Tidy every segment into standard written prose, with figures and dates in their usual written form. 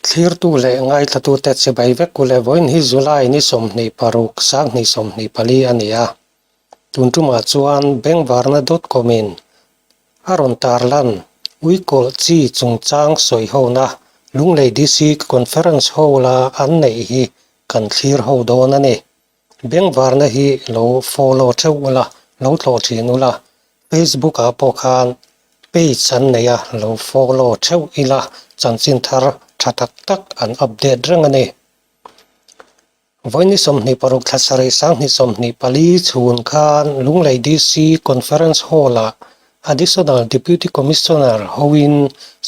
Thlirtu leh ngaithlatute chibai vek u le vawiin hi July ni 26, 2024 a ni a. Tun tumah chuan Bengvarna dot com in a rawn tarlan Uikawlh chi chungchang sawihona Lunglei DC Conference Hall a an neih hi kan thlir ho dawn a ni. Bengvarna hi lo follow theuh ula, lo tlawh thin ula, Facebook ah pawh khan page an nei a, lo follow theuh ila chanchin thar tha tak tak an update reng a ni. Vawiin 26 thla sarih 2024 chhun khan Lunglei DC Conference Hall ah Additional Deputy Commissioner hoin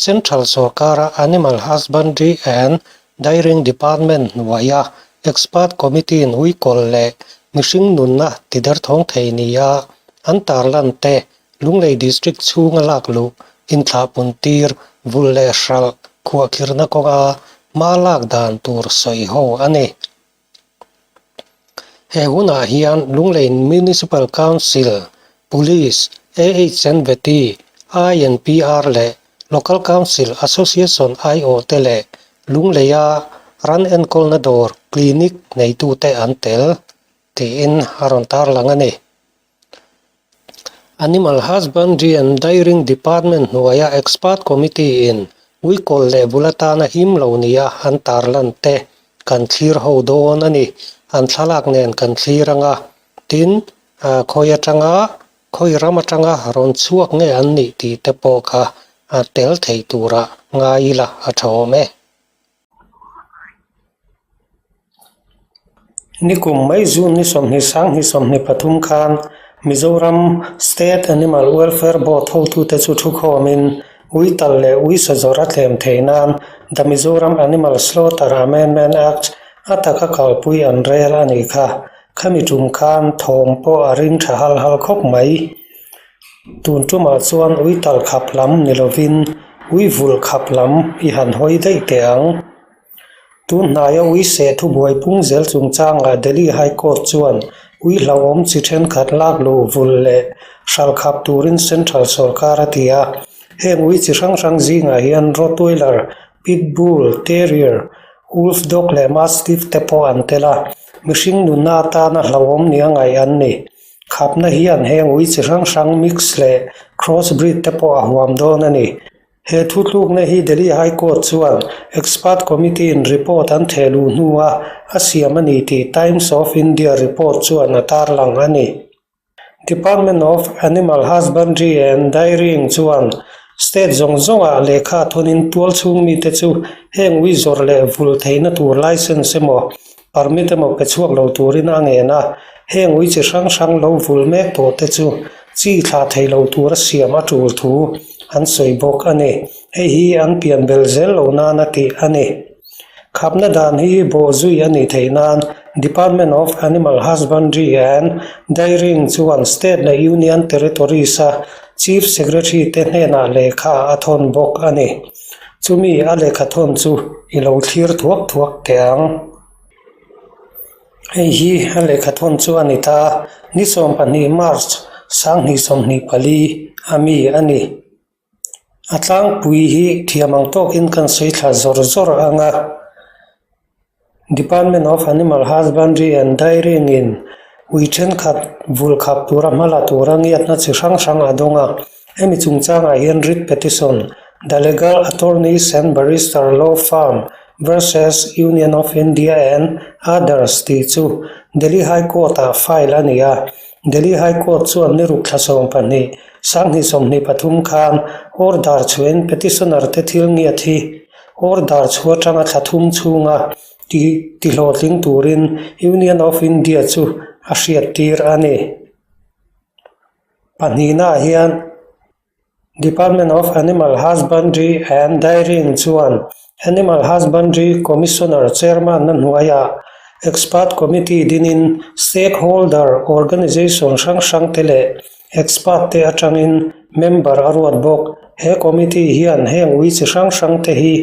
Central sorkara Animal Husbandry and Dairying Department hnuaia Expert Committee-in uikawl leh mihring nunna tiderthawng thei nia an tarlan te Lunglei District chhunga lak luh inthlahpun tir vulh leh hralh khuahkhirhna kawnga hma lak dan tur sawi ho a ni. He hunah hian Lunglei Municipal Council, Police, AHNVT, INPR leh Local Council Association aiawh te leh Lungleia ran enkawlna dawr clinic neitute an tel tiin a rawn tarlang a ni. Animal Husbandry and Dairying Department hnuaia Expert Committee in uikawl leh bul atana him lo nia an tarlan te kan thlir ho dawn a ni. An thlalak nen kan thlir anga, tin, khawi atanga, khawi ram atanga rawn chhuak nge an nih tih te pawh kha tel thei tura ngai ila a tha awm e. Nikum mai June ni 20 2023 khan Mizoram State Animal Welfare Board hotute chu thukhawmin ui tal leh ui sa zawrh a tlem theih nan The Mizoram Animal Slaughter Amendment Act a taka kalpui an rel a nih kha. Khami tum khan thawm pawh a ring tha hal hal khawp mai. Tun tumah chuan ui tal khap lam ni lovin ui vul khap lam i han hawi daih teh ang. Tun hnaia ui seh thubuai pung zel chungchangah Delhi High Court chuan ui hlauhawm chi thenkhat lak luh vul leh hral khap turin Central sorkar a ti a. Heng ui chi hrang hrang zingah hian Rottweiler, Pitbull, Terrier, Wolf Dog leh Mastiff te pawh an tel a, mihring nunna atana hlauhawm nia ngaih an ni. Khapna hian heng ui chi hrang hrang mix leh cross breed te pawh a huam dawn a ni. He thutlukna hi Delhi High Court chuan Expert Committee in report an theh luh hnua a siam a ni tih Times of India report chuan a tarlang a ni. Department of Animal Husbandry and Dairying chuan state zawng zawngah lehkha thawnin tual chhung mite chu heng ui zawrh leh vulh theihna tur licence emaw Permit emaw pe chhuak lo turin a ngen a, heng ui chi hrang hrang lo vul mek tawh te chu chi thlah thei lo tura siam a tul thu an sawi bawk a ni. Hei hi an pian bel zel lo nan a tih a ni. Khapna dan hi bawhzui a nih theih nan Department of Animal Husbandry and Dairying chuan State leh Union Territories-a Chief Secretary te hnenah lehkha a thawn bawk a ni. Chumi a lehkha thawn chu i lo thlir thuak thuak teh ang. Hei hi a lehkha thawn chu a ni ta, ni 12 March 2024 a mi a ni. A tlangpui hi thiam ang tawkin kan sawi thla zawr zawr ang a. Department of Animal Husbandry and Dairying in ui thenkhat vul khap tura hma la tura ngiatna chi hrang hrang a dawng a. Hemi chungchangah hian writ petition, The Legal Attorneys and Barrister Law Firm versus Union of India and Others tih chu Delhi High Court-ah file a ni a. Delhi High Court chuan ni ruk thla 12, 2023 khan order chhuahin petitioner te thil ngiat hi Order chhu atanga thla thum chhunga ti tihlawhtling turin Union of India chu a hriattir a ni. Pahnihnaah hian Department of Animal Husbandry and Dairying chuan Animal Husbandry Commissioner Chairman-na hnuaiah Expert Committee dinin Stakeholder Organisation hrang hrangte leh Expert te atangin member a ruat bawk. He committee hian heng ui chi hrang hrang te hi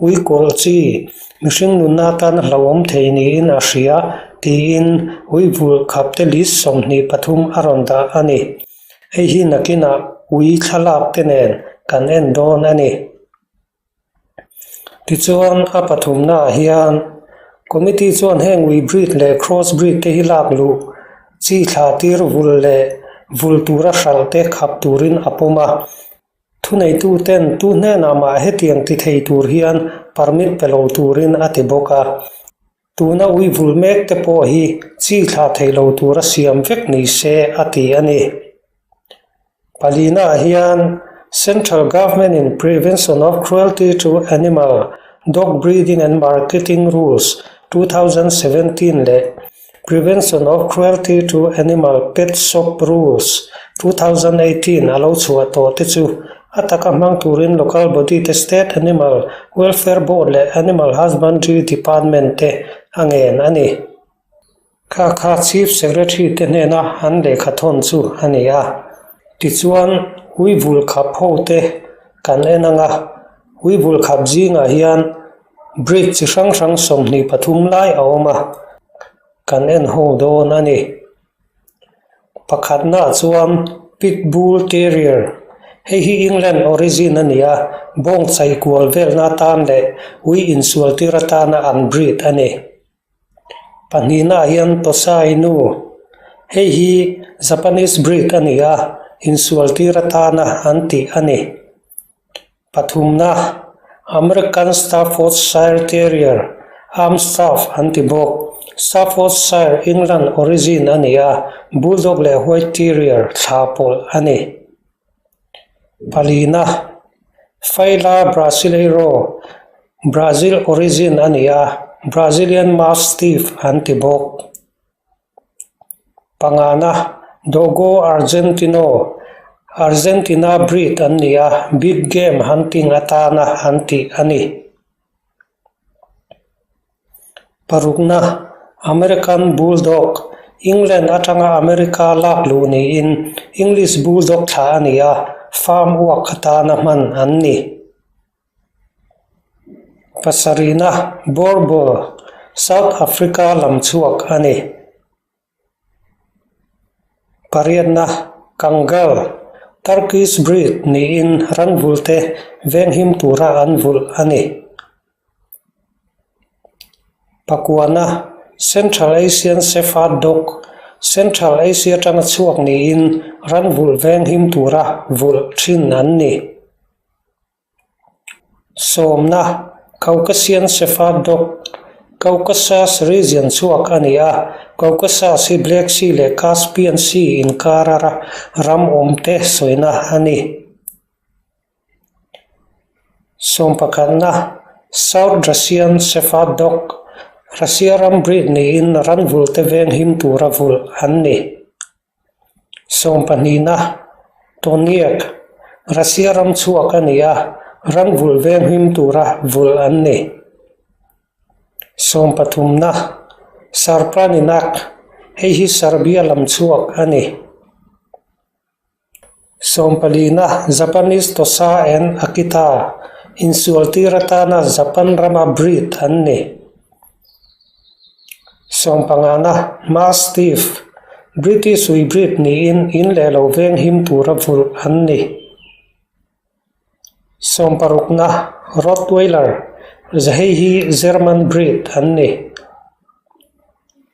ui kawlh chi, mihring nunna atana hlauhawm thei niin a hria tiin ui vulh khap te list 23 a rawn dah a ni. Hei hi nakinah ui thlalak te nen kan en dawn a ni. Tichuan, a pathumnaah hian Committee chuan heng ui breed leh cross breed te hi lak luh chi thla tir vul leh vul tura hralh te khap turin a pawm a. Thuneituten tu hnenah mah hetiang ti thei tur hian permit pe lo turin a ti bawk a. Tuna ui vul mek te pawh hi chi thla thei lo tura siam vek ni se a ti a ni. Palinaah hian Central Government in Prevention of Cruelty to Animal, Dog Breeding and Marketing Rules, 2017 leh Prevention of Cruelty to Animal Pet Shop Rules, 2018 a lo chhuah tawh te chu a taka hmang turin Local Body te State Animal Welfare Board leh Animal Husbandry Department te a ngen a ni. Kha kha Chief Secretary te hnena an lehkha thawn chu a ni a. Tichuan, ui vul khap ho te kan en ang a, ui vul khap zingah hian breed chi hrang hrang 23 lai a awm a, kan en ho dawn a ni. Pakhatnaah chuan Pit Bull Terrier, hei hi England origin a ni a, bawng chai kual velna atan leh ui insual tir atana an breed a ni. Pahnihnaah hian Tosa Inu, hei hi Japanese breed a ni a, insual tir atana an tih a ni. Pathumna, American Staffordshire Terrier, Amstaff an ti bawk. Staffordshire, England origin a ni a, Bulldog leh White Terrier thla pawlh a ni. Palina, Fila Brasileiro, Brazil origin a ni a, Brazilian Mastiff an ti bawk. Pangana, Dogo Argentino, Argentina breed an ni a, big game hunting atana an tih a ni. Parukna, American Bulldog, England atanga America lak luh niin English Bulldog thlah a ni a, farm uak atana hman an ni. Pasarihna, Boerboel, South Africa lam chhuak a ni. Pariatna, Kangal, Turkish breed niin ranvulte venghim tura an vulh a ni. Pakuana, Central Asian Shepherd Dog, Central Asia atanga chhuak niin ranvulh venghim tura vulh thin an ni. Sawmna, Caucasian Shepherd Dog, Caucasus region chhuak a ni a, Caucasus hi Black Sea leh Caspian Sea inkara ram awmte sawina a ni. Sawmpakhatna, South Russian Shepherd Dog, Russia ram breed niin ranvulte venghim tura vulh an ni. Sawmpahnihna, Toniek, Russia ram chhuak a ni a, ram vulh venghim tura vulh an ni. Sawmpathumna, Sarpraninak, hei hi Serbia lam chhuak a ni. Sawmpalina, Japanese Tosa and Akita, insual tir atana Japan rama breed an ni. Sawmpangana, Mastiff, British ui breed niin in leh lo veng him tura vulh an ni. Sawmparukna, Rottweiler, hei hi German breed an ni.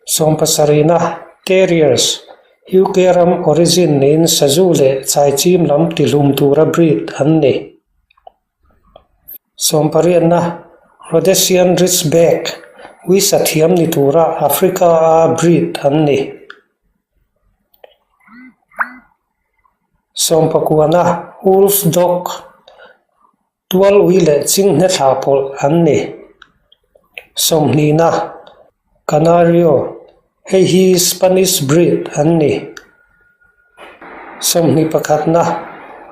Sawmpasarihna, Terriers, UK ram origin niin sazu leh chaichim lam tihlum tura breed an ni. Sawmpariatna, Rhodesian Ridgeback, uisa thiam ni tura Africa-a breed an ni. Sawmpakuana, Wolf Dog, tual ui leh chinghne thla pawlh an ni. Sawmhnihna, Canario, hei hi Spanish breed an ni. Sawmhnih pakhatna,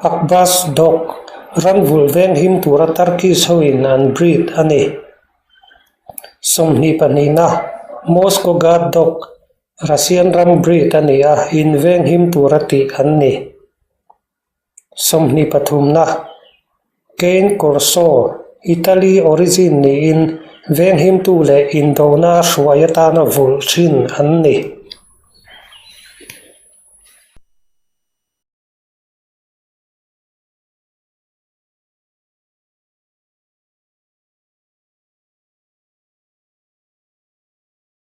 Akbash Dog, ranvulh venghim tura Turkish hoin an breed a ni. Sawmhnih pahnihna, Moscow Guard Dog, Russian ram breed a ni a, in venghim tura tih an ni. Sawmhnih pathumna, Cane Corso, Italy origin niin venghimtu leh indona hruai atana vulh thin an ni.